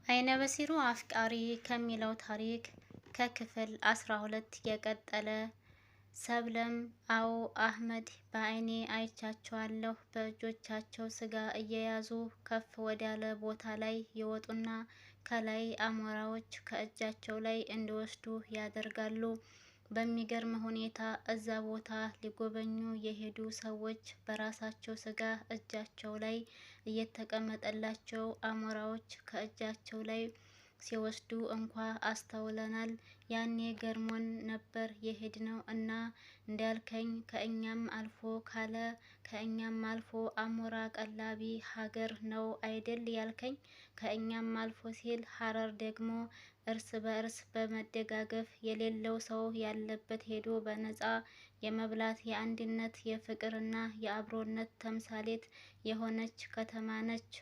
አይነ በሲሩ አፍቃሪ ከሚለው ታሪክ ከክፍል 12 የቀጠለ። ሰብለም አዎ አህመድ በአይኔ አይቻቸዋለሁ። በእጆቻቸው ስጋ እየያዙ ከፍ ወዳለ ቦታ ላይ ይወጡና ከላይ አሞራዎች ከእጃቸው ላይ እንዲወስዱ ያደርጋሉ። በሚገርም ሁኔታ እዛ ቦታ ሊጎበኙ የሄዱ ሰዎች በራሳቸው ስጋ እጃቸው ላይ እየተቀመጠላቸው አሞራዎች ከእጃቸው ላይ ሲወስዱ እንኳ አስተውለናል። ያኔ ገርሞን ነበር የሄድነው እና እንዳልከኝ ከእኛም አልፎ ካለ ከእኛም አልፎ አሞራ ቀላቢ ሀገር ነው አይደል ያልከኝ? ከእኛም አልፎ ሲል ሀረር ደግሞ እርስ በእርስ በመደጋገፍ የሌለው ሰው ያለበት ሄዶ በነጻ የመብላት የአንድነት የፍቅርና የአብሮነት ተምሳሌት የሆነች ከተማ ነች።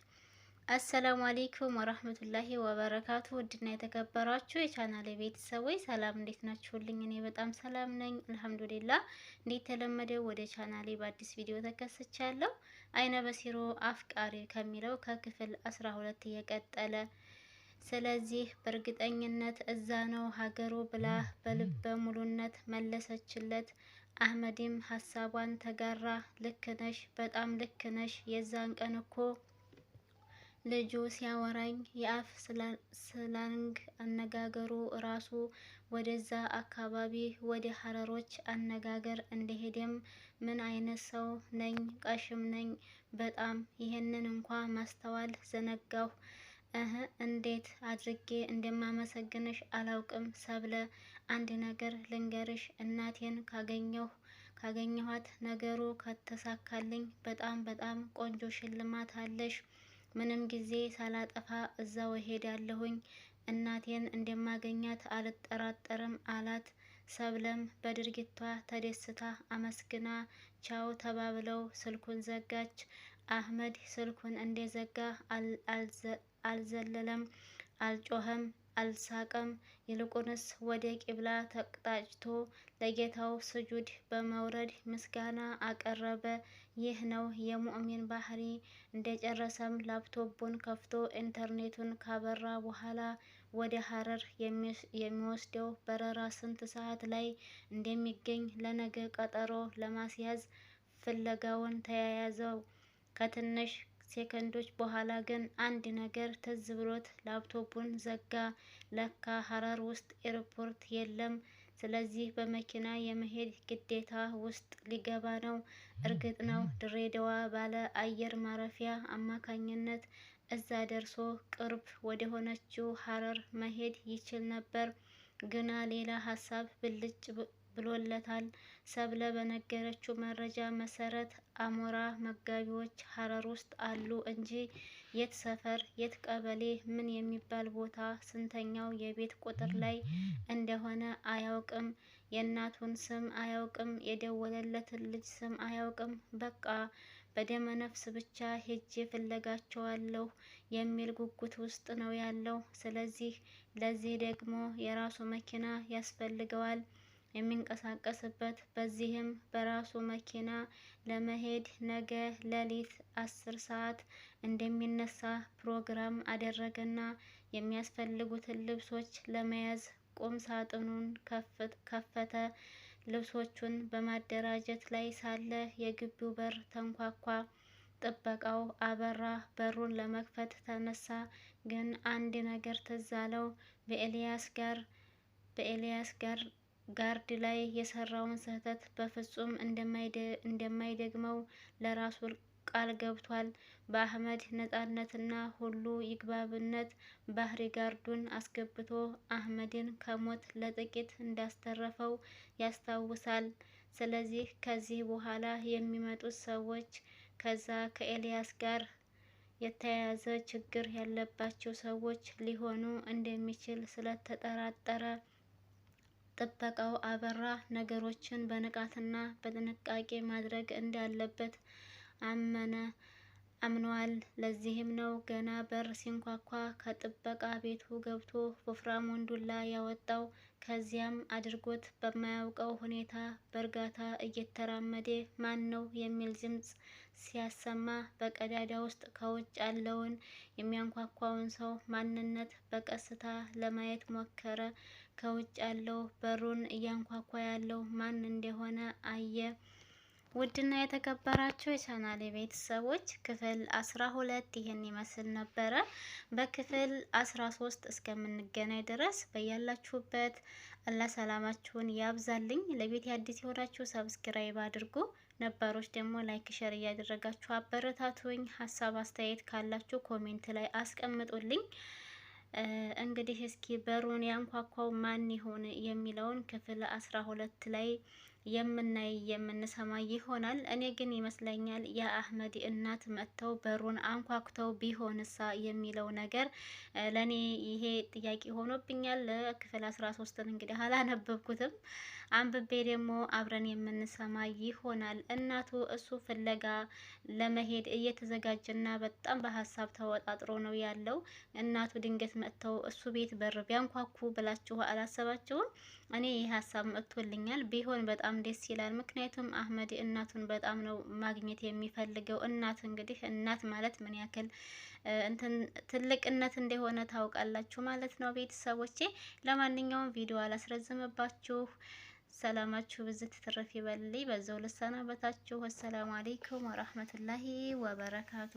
አሰላሙ አለይኩም ወራህመቱላሂ ወበረካቱ። ውድና የተከበራችሁ የቻናሌ ቤተሰቦች ሰላም፣ እንዴት ናችሁልኝ? እኔ በጣም ሰላም ነኝ አልሐምዱሊላህ። እንደተለመደው ወደ ቻናሌ በአዲስ ቪዲዮ ተከስቻለሁ። አይነ በሲሮ አፍቃሪ ከሚለው ከክፍል 12 የቀጠለ። ስለዚህ በእርግጠኝነት እዛ ነው ሀገሩ ብላ በልበ ሙሉነት መለሰችለት። አህመድም ሀሳቧን ተጋራ። ልክ ነሽ፣ በጣም ልክ ነሽ። የዛን ቀን እኮ ልጁ ሲያወራኝ የአፍ slang አነጋገሩ ራሱ ወደዛ አካባቢ ወደ ሀረሮች አነጋገር እንደሄደም ምን አይነት ሰው ነኝ? ቀሽም ነኝ በጣም ይሄንን እንኳ ማስተዋል ዘነጋሁ። እህ እንዴት አድርጌ እንደማመሰግንሽ አላውቅም ሰብለ። አንድ ነገር ልንገርሽ፣ እናቴን ካገኘኋት ነገሩ ከተሳካልኝ በጣም በጣም ቆንጆ ሽልማት አለሽ። ምንም ጊዜ ሳላጠፋ እዛው እሄዳለሁኝ። እናቴን እንደማገኛት አልጠራጠርም አላት። ሰብለም በድርጊቷ ተደስታ አመስግና ቻው ተባብለው ስልኩን ዘጋች። አህመድ ስልኩን እንደዘጋ አልዘለለም፣ አልጮኸም፣ አልሳቀም። ይልቁንስ ወደ ቂብላ ተቅጣጭቶ ለጌታው ስጁድ በመውረድ ምስጋና አቀረበ። ይህ ነው የሙእሚን ባህሪ። እንደጨረሰም ላፕቶፑን ከፍቶ ኢንተርኔቱን ካበራ በኋላ ወደ ሀረር የሚወስደው በረራ ስንት ሰዓት ላይ እንደሚገኝ ለነገ ቀጠሮ ለማስያዝ ፍለጋውን ተያያዘው። ከትንሽ ሴከንዶች በኋላ ግን አንድ ነገር ትዝ ብሎት ላፕቶፑን ዘጋ። ለካ ሀረር ውስጥ ኤርፖርት የለም። ስለዚህ በመኪና የመሄድ ግዴታ ውስጥ ሊገባ ነው። እርግጥ ነው ድሬዳዋ ባለ አየር ማረፊያ አማካኝነት እዛ ደርሶ ቅርብ ወደሆነችው ሀረር መሄድ ይችል ነበር። ግና ሌላ ሀሳብ ብልጭ ብሎለታል። ሰብለ በነገረችው መረጃ መሰረት አሞራ መጋቢዎች ሀረር ውስጥ አሉ እንጂ የት ሰፈር፣ የት ቀበሌ፣ ምን የሚባል ቦታ፣ ስንተኛው የቤት ቁጥር ላይ እንደሆነ አያውቅም። የእናቱን ስም አያውቅም። የደወለለትን ልጅ ስም አያውቅም። በቃ በደመ ነፍስ ብቻ ሄጄ ፍለጋቸዋለሁ የሚል ጉጉት ውስጥ ነው ያለው። ስለዚህ ለዚህ ደግሞ የራሱ መኪና ያስፈልገዋል የሚንቀሳቀስበት። በዚህም በራሱ መኪና ለመሄድ ነገ ሌሊት 10 ሰዓት እንደሚነሳ ፕሮግራም አደረገና የሚያስፈልጉትን ልብሶች ለመያዝ ቁም ሳጥኑን ከፈተ። ልብሶቹን በማደራጀት ላይ ሳለ የግቢው በር ተንኳኳ። ጥበቃው አበራ በሩን ለመክፈት ተነሳ። ግን አንድ ነገር ትዝ አለው። በኤልያስ ጋር ጋርድ ላይ የሰራውን ስህተት በፍጹም እንደማይደግመው ለራሱ ቃል ገብቷል። በአህመድ ነጻነትና ሁሉ ይግባብነት ባህሪ ጋርዱን አስገብቶ አህመድን ከሞት ለጥቂት እንዳስተረፈው ያስታውሳል። ስለዚህ ከዚህ በኋላ የሚመጡት ሰዎች ከዛ ከኤልያስ ጋር የተያያዘ ችግር ያለባቸው ሰዎች ሊሆኑ እንደሚችል ስለተጠራጠረ ጥበቃው አበራ ነገሮችን በንቃትና በጥንቃቄ ማድረግ እንዳለበት አመነ። አምኗል። ለዚህም ነው ገና በር ሲንኳኳ ከጥበቃ ቤቱ ገብቶ ወፍራሙን ዱላ ያወጣው። ከዚያም አድርጎት በማያውቀው ሁኔታ በእርጋታ እየተራመደ ማን ነው የሚል ድምፅ ሲያሰማ በቀዳዳ ውስጥ ከውጭ ያለውን የሚያንኳኳውን ሰው ማንነት በቀስታ ለማየት ሞከረ። ከውጭ ያለው በሩን እያንኳኳ ያለው ማን እንደሆነ አየ። ውድና የተከበራችሁ የቻናሌ ቤተሰቦች፣ ክፍል 12 ይህን ይመስል ነበረ። በክፍል 13 እስከምንገናኝ ድረስ በያላችሁበት አላህ ሰላማችሁን ያብዛልኝ። ለቤት አዲስ የሆናችሁ ሰብስክራይብ አድርጉ፣ ነባሮች ደግሞ ላይክ፣ ሸር እያደረጋችሁ አበረታቱኝ። ሀሳብ አስተያየት ካላችሁ ኮሜንት ላይ አስቀምጡልኝ። እንግዲህ እስኪ በሩን ያንኳኳው ማን ይሆን የሚለውን ክፍል 12 ላይ የምናይ የምንሰማ ይሆናል። እኔ ግን ይመስለኛል የአህመድ እናት መጥተው በሩን አንኳኩተው ቢሆንሳ የሚለው ነገር ለእኔ ይሄ ጥያቄ ሆኖብኛል። ክፍል 13ን እንግዲህ አላነበብኩትም። አንብቤ ደግሞ አብረን የምንሰማ ይሆናል። እናቱ እሱ ፍለጋ ለመሄድ እየተዘጋጀና በጣም በሀሳብ ተወጣጥሮ ነው ያለው። እናቱ ድንገት መጥተው እሱ ቤት በር ቢያንኳኩ ብላችሁ አላሰባችሁም? እኔ ይህ ሀሳብ መጥቶልኛል። ቢሆን በጣም ደስ ይላል። ምክንያቱም አህመድ እናቱን በጣም ነው ማግኘት የሚፈልገው። እናት እንግዲህ እናት ማለት ምን ያክል እንትን ትልቅነት እንደሆነ ታውቃላችሁ ማለት ነው ቤተሰቦቼ። ለማንኛውም ቪዲዮ አላስረዝምባችሁ። ሰላማችሁ ብዝት ትርፍ ይበልልኝ። በዛው ልሰናበታችሁ። ወሰላሙ አለይኩም ወራህመቱላሂ ወበረካቱ።